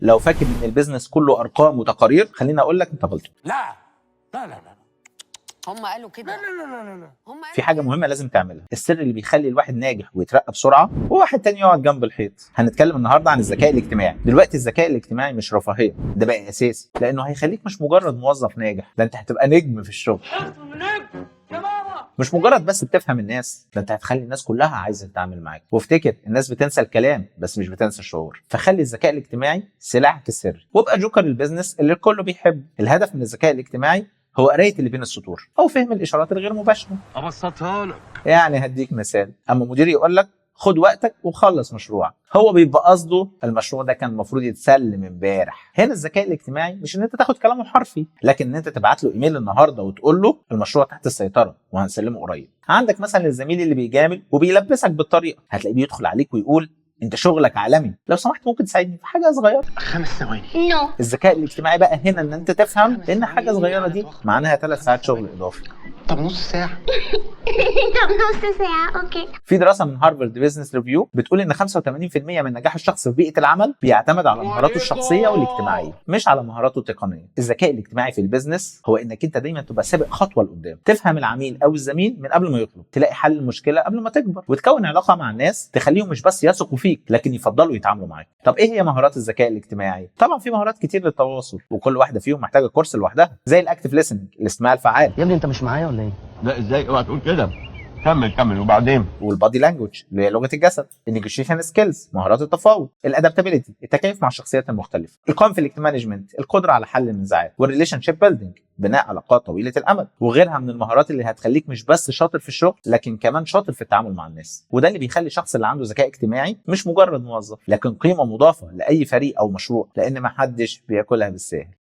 لو فاكر ان ال business كله ارقام وتقارير، خليني اقول لك انت غلطان. لا لا لا لا. هم قالوا كده. لا لا لا لا لا. هم قالوا في حاجة كده. مهمة لازم تعملها، السر اللي بيخلي الواحد ناجح ويترقى بسرعة وواحد تاني يقعد جنب الحيط. هنتكلم النهارده عن الذكاء الاجتماعي. دلوقتي الذكاء الاجتماعي مش رفاهيه، ده بقى اساسي، لانه هيخليك مش مجرد موظف ناجح، ده انت هتبقى نجم في الشغل. مش مجرد بس بتفهم الناس، ده انت هتخلي الناس كلها عايزه تتعامل معاك. وافتكر، الناس بتنسى الكلام بس مش بتنسى الشعور. فخلي الذكاء الاجتماعي سلاحك السري، وابقى جوكر ال business اللي الكل بيحب. الهدف من الذكاء الاجتماعي هو قرايه اللي بين السطور او فهم الاشارات الغير مباشره. ابسطها لك. يعني هديك مثال، اما مدير يقول لك خد وقتك وخلص مشروعك، هو بيبقى قصده المشروع ده كان المفروض يتسلم امبارح. هنا الذكاء الاجتماعي مش ان انت تاخد كلامه حرفي، لكن ان انت تبعت له ايميل النهارده وتقول له المشروع تحت السيطرة وهنسلمه قريب. عندك مثلا الزميل اللي بيجامل وبيلبسك بالطريقه، هتلاقيه بيدخل عليك ويقول انت شغلك عالمي، لو سمحت ممكن تساعدني في حاجة صغيره؟ 5 ثواني. No. الذكاء الاجتماعي بقى هنا ان انت تفهم ان حاجة صغيرة دي معناها 3 ساعات شغل اضافي. طب نص ساعة. طب نص ساعة، okay. في دراسة من Harvard Business Review بتقول ان 85% من نجاح الشخص في بيئة العمل بيعتمد على مهاراته الشخصية والاجتماعيه، مش على مهاراته التقنيه. الذكاء الاجتماعي في ال business هو انك انت دايما تبقى سابق خطوة لقدام، تفهم العميل او الزميل من قبل ما يطلب، تلاقي حل المشكلة قبل ما تكبر، وتكون علاقة مع الناس تخليهم مش بس يثقوا فيك لكن يفضلوا يتعاملوا معاك. طب ايه هي مهارات الذكاء الاجتماعي؟ طبعا في مهارات كتير للتواصل، وكل واحدة فيهم محتاجه كورس لوحدها، زي ال active listening، الاستماع الفعال. يا ابني انت مش معايا ولا ايه؟ لا، ازاي؟ اوعى تقول كده، كمل كمل، وبعدين؟ وال body language اللي هي لغة الجسد، ال negotiation skills مهارات التفاوض، ال adaptability التكيف مع الشخصيات المختلفه، ال conflict management القدرة على حل النزاعات، وال relationship building بناء علاقات طويلة الامد، وغيرها من المهارات اللي هتخليك مش بس شاطر في الشغل لكن كمان شاطر في التعامل مع الناس. وده اللي بيخلي الشخص اللي عنده ذكاء اجتماعي مش مجرد موظف لكن قيمة مضافة لاي فريق او مشروع، لان ما حدش بياكلها بالساهل.